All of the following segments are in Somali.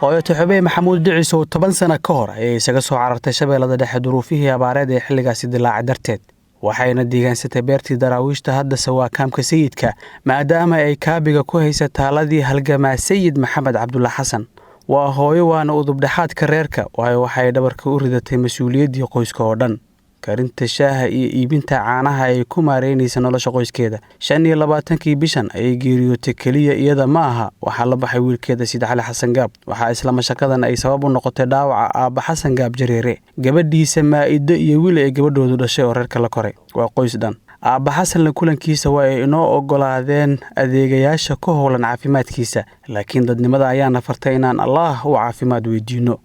Hooyo Tuxubey Maxamuud Dhicisow 10 sano ka hor ayay isaga soo carartay Shabeellada Dhexe duruufihii abaareed ee xilligaasi dilaacay darteed, waxayna deegaansatay beertii Daraawiishta, haddase waa kaamka Sayidka, maadaama ay kaabiga ku haysa taaladii halgamaa Sayid Maxamed Cabdulla Xasan. Waa hooyo, waana udubdhexaadka reerka, waayo waxay dhabarka u ridatay mas-uuliyaddii qoyska oo dhan, karinta shaaha iyo iibinta caanaha ay ku maareynaysa nolosha qoyskeeda. 25-kii bishan ayay geeriyootay. Keliya iyada ma aha, waxaa la baxay wiilkeeda Siid Cali Xasan Gaab. Waxaa isla mashaqadan ay sabab u noqotay dhaawaca aabba Xasan Gaab Jareere, gabadhiisa Maa'ido iyo wiil ay gabadhoodu dhashay oo reerka la koray. Waa qoys dhan. Aabba Xasanla kulankiisa waa ay inoo ogolaadeen adeegayaasha ku howlan caafimaadkiisa, laakiin dadnimada ayaana fartay inaan Allaah u caafimaad weydiinno.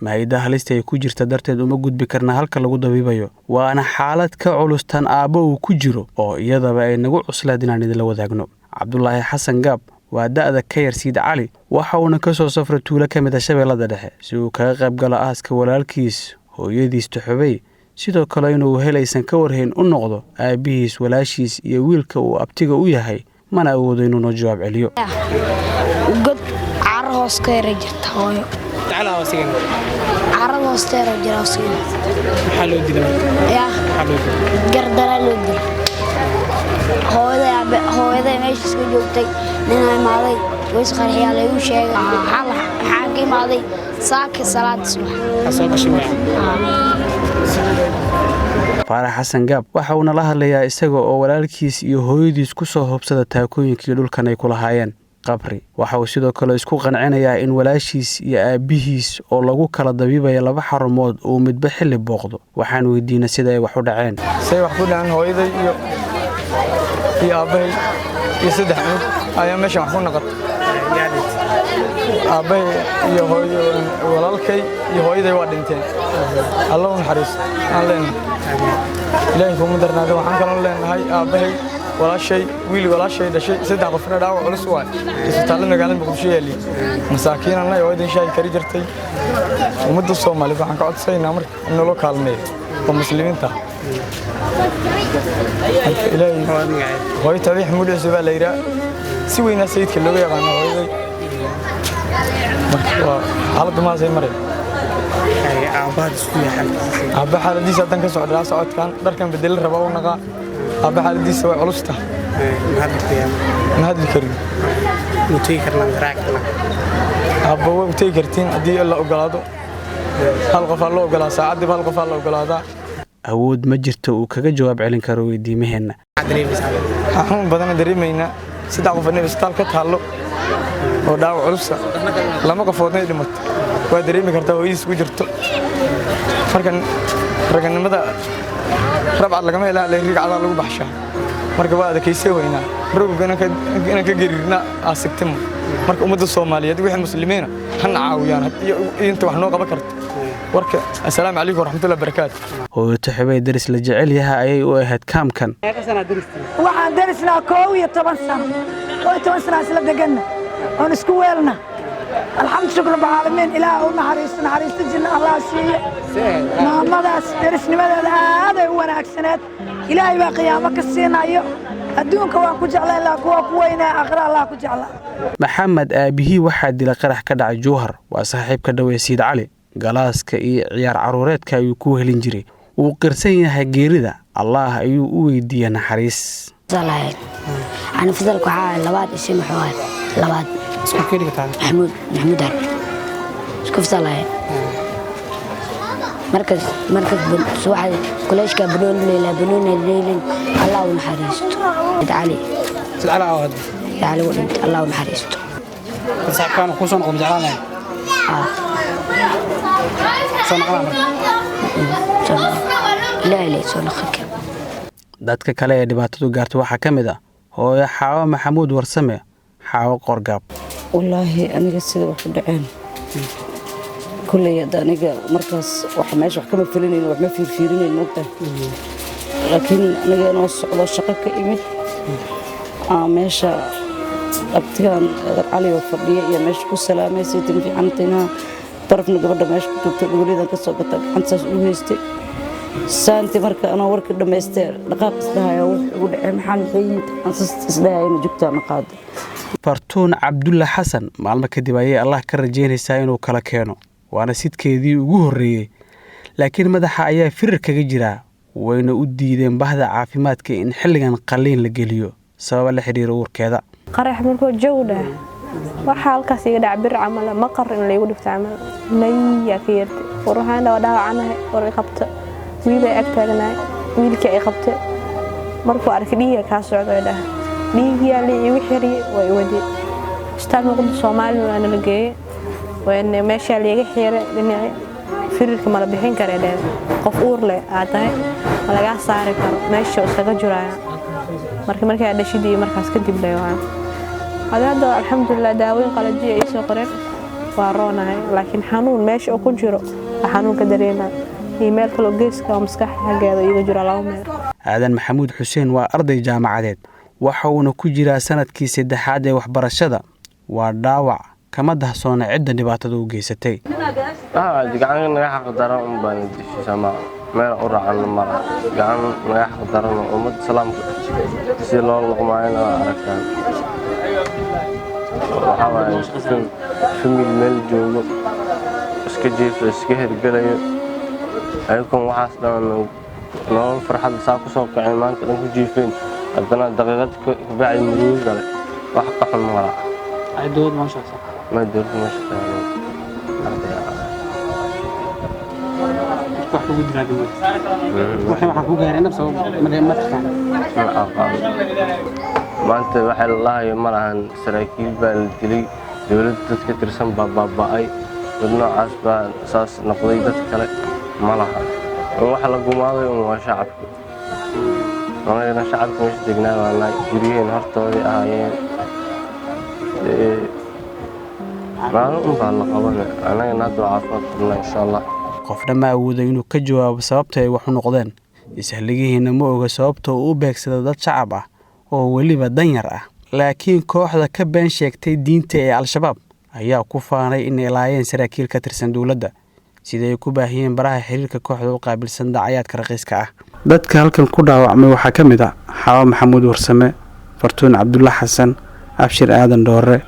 Maayida halista ay ku jirta darteed uma gudbi karna halka lagu dabiibayo, waana xaalad ka culus tan aabbo uu ku jiro oo iyadaba ay nagu cuslaad inaan idinla wadaagno. Cabdulaahi Xasan Gaab waa da'da ka yar Siid Cali, waxa uuna ka soo safray tuulo ka mid a Shabeellada Dhexe si uu kaga qayb galo aaska walaalkiis, hooyadiis Tuxubey, sidoo kale inuu helaysan ka warhayn u noqdo aabbihiis, walaashiis iyo wiilka uu abtiga u yahay. Mana awoodo inuu noo jawaab celiyo. God caro hoos ka yara jirta hooyo, carada hoosteera jira asigana. Maxaa loo dilay marka? Yaa? Maxaa loo dilay? Gardaraa loo dilay. Hooyaday aabe hooyaday meesha iska joogtay, ninaa imaaday, ways qarxiyaa laygu sheegay. Waxaan ka imaaday saaki salaada subax. Maxaa soo gashay magaca? Faarax Xasan Gaab waxa uuna la hadlayaa isaga oo walaalkiis iyo hooyadiis ku soo hubsada taakooyinkii dhulkan ay ku lahaayeen qabri. Waxa uu sidoo kale isku qancinayaa in walaashiis iyo aabbihiis oo lagu kala dabiibaya laba xarumood uu midba xilli booqdo. Waxaan weydiinay sida ay wax u dhaceen. Say wax ku dhacan? Hooyaday iyo aabbahay iyo saddex cunug ayaa meeshan wax ku naqatay. Aabbahay iyo hooyo, walaalkay iyo hooyaday waa dhinteen. Alla u naxariisto aan leenahay, Ilaahay kuma darnaado. Waxaan kaloo leenahay aabbahay, walaashay, wiil walaashay dhashay, saddex qofna dhaawac culus waay, isbitaallada magaalada Muqdisho yaaliin. Masaakiinana hooyadan shaahi kari jirtay. Ummadda Soomaaliyeed waxaan ka codsanaynaa marka in naloo kaalmeeyo oo muslimiinta ah. Marka Ilaahay, hooyo Tabiix Mudhici baa la yidhaa, si weynaa Sayidka looga yaqaano hooyaday. Marka waa xaaladdu maasay maray. Aabbaha isku yahay xaalkiisa? Aabba xaaladiisa haddan ka socdaa socodkan, dharkan bedelin raba u naqaa. Aabba xaaladiisa way culus tahay. Ma hadli karyaa? Ma hadli karin. Ma tegi karnaa, ma raaci karnaa? Aabba way u tegi kartiin haddii la ogolaado. Hal qofaa loo ogolaa saacaddiiba, hal qofaa la ogolaadaa. Awood ma jirto uu kaga jawaab celin karo weydiimaheenna. Maxaad dareemaysaa? Xanuun badana dareemaynaa. Saddex qof inay isbitaal ka taallo oo dhaawac culusa, lama qofoodna ay dhimato, waa dareemi kartaa hooyadiis ku jirto. Marka raganimada rabcad lagama helaa, rigcadaa lagu baxshaa. Marka waa adakaysay weynaa rogobka inaan ka gariirna aasigtimo. Marka ummadda Soomaaliyeed, wixii muslimiina, hana caawiyaan iyo inta wax noo qaban karta. Warka, assalaamu calaykum waraxmatullahi barakaatu. Hooyo Tuxubey daris la jecel yahay ayay u ahayd kaamkan. Waxaan darisnaa 11 sano, 11 sana isla deganna oon isku weelna. Alxamdu shukr rabbilcaalamiin. Ilaah u naxariisto, naxariisto jinna Allah siiye. Maamadaas derisnimadeeda aaday u wanaagsaneed. Ilaahay baa qiyaamo ka siinayo. Adduunka waan ku jeclayn laa kuwa ku weynaa, aakhira Allah ku jeclaa. Maxamed aabbihii waxaa dilay qarax ka dhacay Jowhar. Waa saaxiibka dhow ee Siid Cali. Galaaska iyo ciyaar caruureedka ayuu ku helin jiray. Wuu qirsan yahay geerida. Allaah ayuu u weydiiyey naxariis. Ani fasalka waxaa ahay labaad, isin wuxuu ahay labaad. Isku keeni kartaa? Maxamuud, Maxamuud Har isku fasal ahayd. Markas subaxda kuleeshka banooni leylaa, banooni leylin. Allah u naxariisto Cali. Sid Cali aa hadda? Cali wuu dhintay, Allah u naxariisto. Saaxiibkaan kuu soo noqdo ma jeclaan lahayn? Aa. Soo noqonaa marka? Ilaahay lay soo noqon kara. Dadka kale ee dhibaatadu gaarta waxaa ka mid ah hooyo Xaawo Maxamuud Warsame, Xaawo Qorgaab. Wallaahi aniga sida wax u dhaceen kulley hadda aniga markaas wax meesha wax kama filinayn, wax ma fiirfiirinayn, moogtahay. Laakiin aniga inoo socdo shaqo ka imid aa meesha abtigan Adeer Cali oo fadhiya iyo meesha ku salaamay, saytin fiicantayna, barafna gabadha meesha ku joogta dhugolidan ka soo gata, gacantaas u haystay saanti. Marka anoo warkii dhammaystee dhaqaaq isdhahaya, wax igu dhacay maxaa maxay yihiin, aan sas isdhahayana jugtaana qaaday. Fartuun Cabdulla Xasan maalmo kadib ayay Allah ka rajaynaysaa inuu kala keeno, waana sidkeedii ugu horreeyey, laakiin madaxa ayaa firir kaga jiraa, wayna u diideen bahda caafimaadka in xilligan qalliin la geliyo sababa la xiriira uurkeeda. Qarax markuu jow dhah, waxaa halkaas iga dhac bir camal, maqar in laygu dhifto camal nayaa ka yeertay. War waxaan dhawa dhaawacanahay, war i qabta. Wiilay ag taagnaay, wiilkii ay qabtay. Markuu arkay dhiiga kaa socdo ay dhahay, dhiigiyaa la igu xiriyey, waa i wadiyey Isbitaal Muqdisho Soomaaliya, waana la geeyey. Waana meeshaa laiga xiray dhinaci firirka, mala bixin kara dheen, qof uur leh aad tahay, ma lagaa saari karo, meesha iskaga juraya. Marka markaa dhashidii markaas kadib leh waa hada. Hadda alxamdulilah, daawooyin qalajiya ii soo qoreen, waa roonahay, laakiin xanuun meesha uu ku jiro waa xanuunka dareema, iyo meel kaloo geeska oo maskaxda xaggeeda iiga jira, laba meel. Aadan Maxamuud Xuseen waa arday jaamacadeed, waxa uuna ku jiraa sanadkii saddexaad ee waxbarashada. Waa dhaawac kama dahsoona cidda dhibaatada u geysatay. Gacan naga xaq daran un baan dishay, sama meel u raacano mala. Gacan naga xaq daran oo ummadda islaamka si loo luqmaayana waa aragtaan. Waxaa waaye famil meel joogo, iska jiifo, iska hergelayo, ayagoon waxaas dhan nolol farxad saa ku soo kaceen, maanta dhan ku jiifeen, haddana daqiiqad kabacdi murugo gale. Wax ka xun mala. Dowladda ma shaqeysaa? Ma, dowladda ma shaqeeyo, arday. Wax lagu dilaa dowladda waxaa ku gaareen nab sabab ma taqaan? Ma aqaan. Maanta waxay la lahayo ma lahan. Saraakiil baa la dilay, dowladda dad ka tirsan baa baaba'ay, dad noocaas baa saas noqday, dad kale ma laha. Waxa la gumaaday un waa shacabka. Anagana shacabka meesha degnaa baa nahay, guryaheen hortoodii ahaayeen. Maalin un baa la qabana, anagana hadda waa caafimaad qabnaa, insha Allah. Qofna ma awoodo inuu ka jawaabo sababta ay wax u noqdeen. Ishaligihiina ma oga sababta uu u beegsada dad shacab ah oo weliba danyar ah, laakiin kooxda ka been sheegtay diinta ee Al-Shabaab ayaa ku faanay inay laayeen saraakiil ka tirsan dowladda, sida ay ku baahiyeen baraha xiriirka kooxda u qaabilsan dacayaadka raqiiska ah. Dadka halkan ku dhaawacmay waxaa ka mid ah Xaaba Maxamuud Warsame, Fartuun Cabdulla Xasan, Abshir Aadan Dhoore,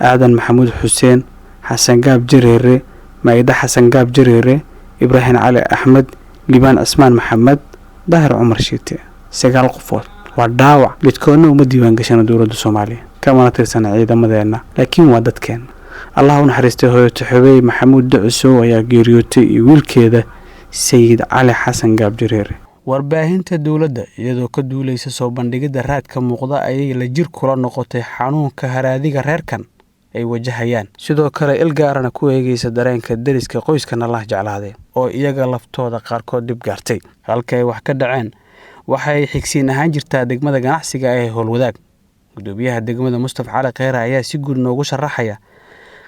Aadan Maxamuud Xuseen, Xasan Gaab Jareere, Maayida Xasan Gaab Jareere, Ibraahim Cali Axmed, Liibaan Cismaan Maxamed, Daahir Cumar Shiite. 9 qofood waa dhaawac, midkoodna uma diiwaan gashana dowladda Soomaaliya, kamana tirsana ciidamadeenna, laakiin waa dadkeena. Allah u naxariistay, hooyo Taxobey Maxamuud Ducusow ayaa geeriyootay iyo wiilkeeda Sayid Cali Xasan Gaab Jareere. Warbaahinta dowladda, iyadoo ka duuleysa soo bandhigidda raadka muuqda, ayay la jir kula noqotay xanuunka haraadiga reerkan ay wajahayaan, sidoo kale il gaarana ku eegaysa dareenka deriska qoyskan Allah jeclaaday oo iyaga laftooda qaarkood dhib gaartay. Halka ay wax ka dhaceen waxay xigsiin ahaan jirtaa degmada ganacsiga ee Howlwadaag. Gudoomiyaha degmada Mustaf Cali Kheyre ayaa si guud noogu sharaxaya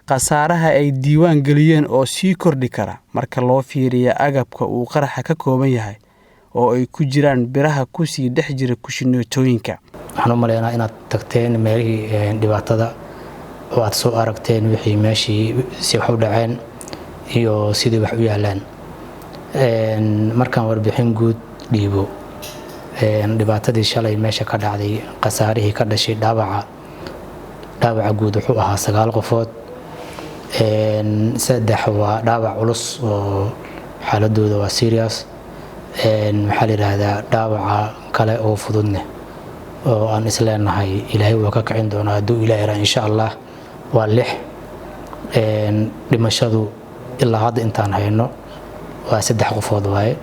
khasaaraha ay diiwaan geliyeen oo sii kordhi kara marka loo fiiriya agabka uu qaraxa ka kooban yahay, oo ay ku jiraan biraha kusii dhex jira kushineetooyinka. Waxaan u maleynaa inaad tagteen meelihii dhibaatada oo aad soo aragteen wixii meeshii si wax u dhaceen iyo sidii wax u yaalaan. Markaan warbixin guud dhiibo dhibaatadii shalay meesha ka dhacday, khasaarihii ka dhashay, dhaawaca guud wuxuu ahaa 9 qofood. 3 waa dhaawac culus oo xaaladooda waa serious, maxaa la yidhaahdaa, dhaawaca kale oo fududne oo aan isleenahay Ilaahay waa ka kicin doonaa hadduu Ilaah yaraa, insha Allah, waa 6. Dhimashadu ilaa hadda intaan hayno waa 3 qofood waaye.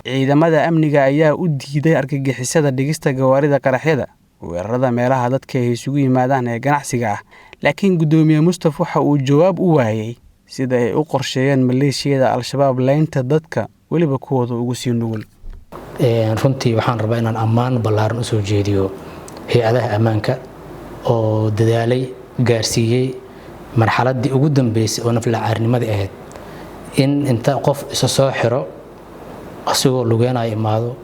Ciidamada amniga ayaa u diiday argagixisada dhigista gawaarida qaraxyada weerarada meelaha dadka ay isugu yimaadaan ee ganacsiga ah, laakiin gudoomiye Mustaf waxa uu jawaab u waayey sida ay u qorsheeyeen maleeshiyada Al-Shabaab leynta dadka, weliba kuwooda ugu sii nugul. Runtii waxaan rabaa inaan ammaan ballaaran usoo jeediyo hay-adaha ammaanka oo dadaalay, gaarsiiyey marxaladdii ugu dambeysay oo naflacaarnimadii ahayd in inta qof isa soo xiro asigoo lugeenaya imaado,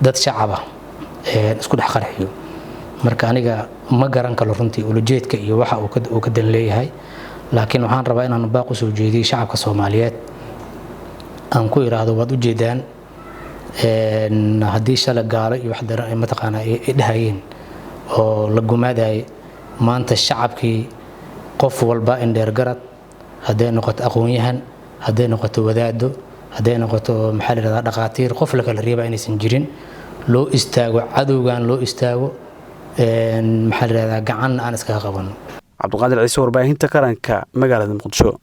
dad shacaba isku dhex qarxiyo. Marka aniga ma garan karo runtii ulajeedka iyo waxa uu ka dan leeyahay, laakiin waxaan rabaa inaan baaq usoo jeediyo shacabka Soomaaliyeed, aan ku iraahdo waad ujeedaan haddii shalay gaalo iyo wax daran mataqaanaa ay dhahayeen oo la gumaadayay. Maanta shacabkii qof walba indheergarad, hadday noqoto aqoon-yahan, hadday noqoto wadaado, hadday noqoto, maxaa la yidhahdaa, dhaqaatiir, qof la kala reeba inaysan jirin, loo istaago cadowgan, loo istaago, maxaa la yidhahdaa, gacanna aan iskaga qabano. Cabdiqaadir Ciise, warbaahinta qaranka, magaalada Muqdisho.